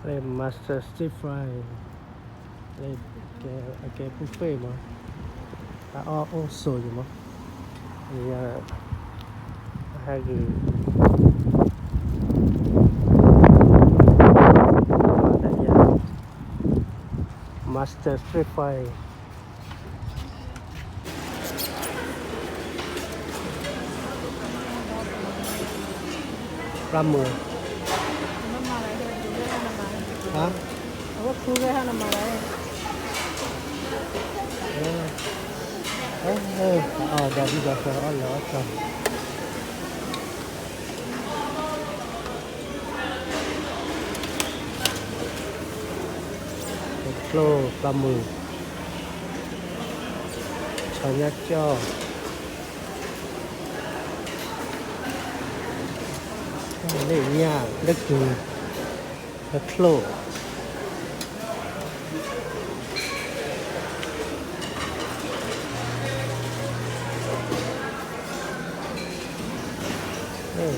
လၢ Master Stir Fry လၢ အကဲ buffet မး, တၢ်အီၣ်အိၣ်ဆိးယံၤမး, ယ ဟဲက့ၤ Master Stir Fry ပျၢ်မုာ်, ဟါ, အဝဲခူဝဲဟါနမၤလၢ, အီၣ်ဒီးဒ်ဒီးအီၣ်လၢအီၣ်ကၢ် ချိၣ်ပျၢ်မုာ်, ဆီညါကၠီၣ်, လၢညၣ်လၢကုၤ, လၢချိၣ်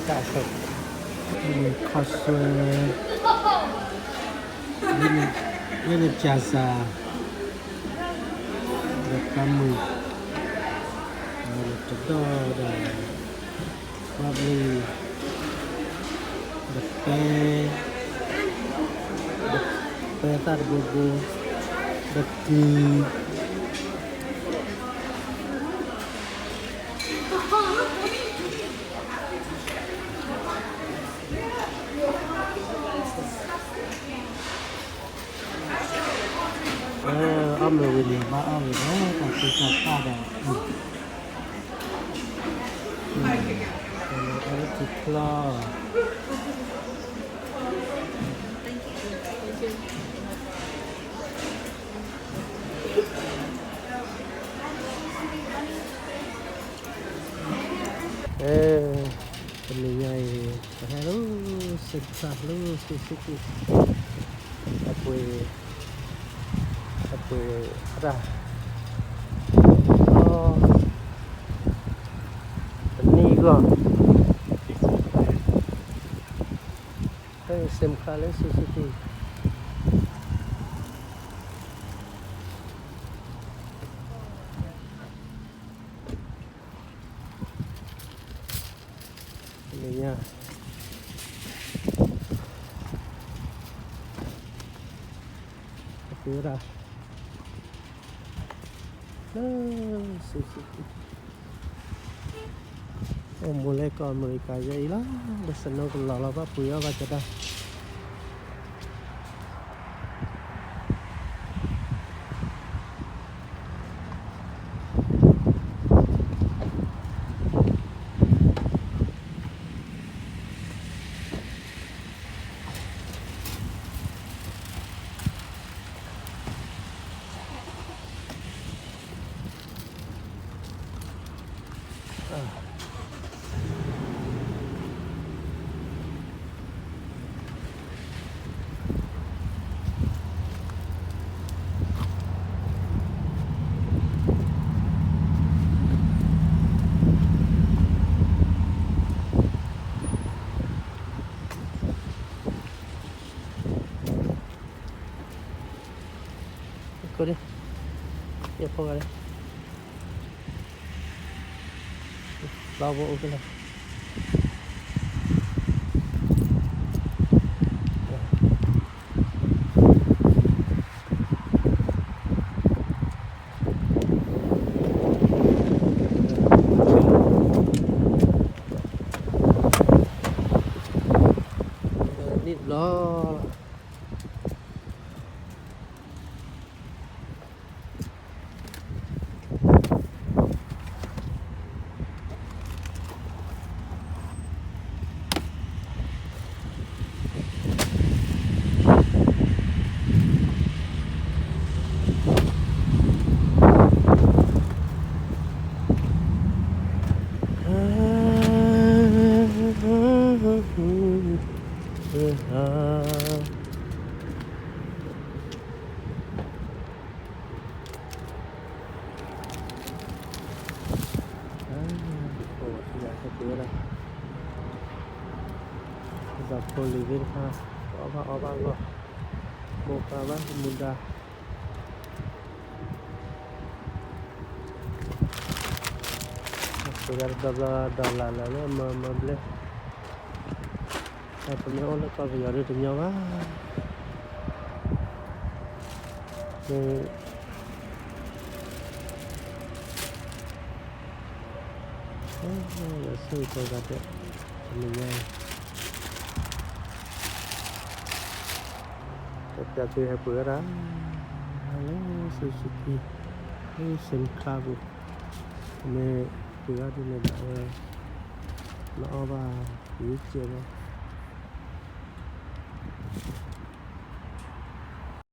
တၢ်ဆိၣ်, ခီဆွဲ, လၢန့ၣ် ပၠးစၢ်, ဒီးပျၢ်မုာ်, ဒီးတဒီဒီး ပှၤဘျုး, ဒီးပဲ, ဒီးပဲသၣ်တဘိဘိ, ဒီးကုၤ အီၣ်မ့ၢ်ဝံၤန့ၣ် ဘၣ်အီၣ်ဝံၤလီၤ တၢ်သံတၢ်ပှၢ်ဒီး အဝဲထံချီၣ်, တနံၤညါအံၤ ပဟဲလၢ Santa Cruz လၢ Santa Cruz, အပှ့ၤ, အပှ့ၤတၢ်, ပနံၣ်ဂီၢ်, လၢ Santa Cruz လၢ Santa Cruz လၢညါ, အပှ့ၤဝဲဒၣ် လၢ Santa Cruz, အိၣ်မူလၢကီၢ်အမဲရကၤယဲအံၤလီၤ, လၢ snow ကလီၤလီၤ ဘၣ်ပှ့ၤအီၣ်ဘၣ်ကဒါ ယဖိဂၤလၢ လီၤဘိအိၣ်ကလၢာ် နံၣ်ဘျီ ပှၤဖိလံၤသ့ၣ်တဖၣ် အီၣ်ဘၣ်အီဘၣ်အဂီၢ် ပှၤဘၣ်မူဒါ, ပှၤတဘျီဘျီဒီးလၢ်လၢ်လၢ မၢမၢဘျဲၣ်, ပမ့ၢ်အိၣ်လၢကီၢ်ပယီၤဒ်တညီဘၣ်, မ့ၢ် လၢဆၢကတီၢ်ဂၤဒဲး, တနံၤညါအံၤ, တပျးသုဟဲပှ့ၤဝဲဒၣ် လၢ Suzuki, လၢ Saint Cloud ပူၤ, မ့ၢ်ပှ့ၤအီၤဒ်န့ၣ်ဒီး နအီၣ်ဘၣ် ယကဲးဘၣ်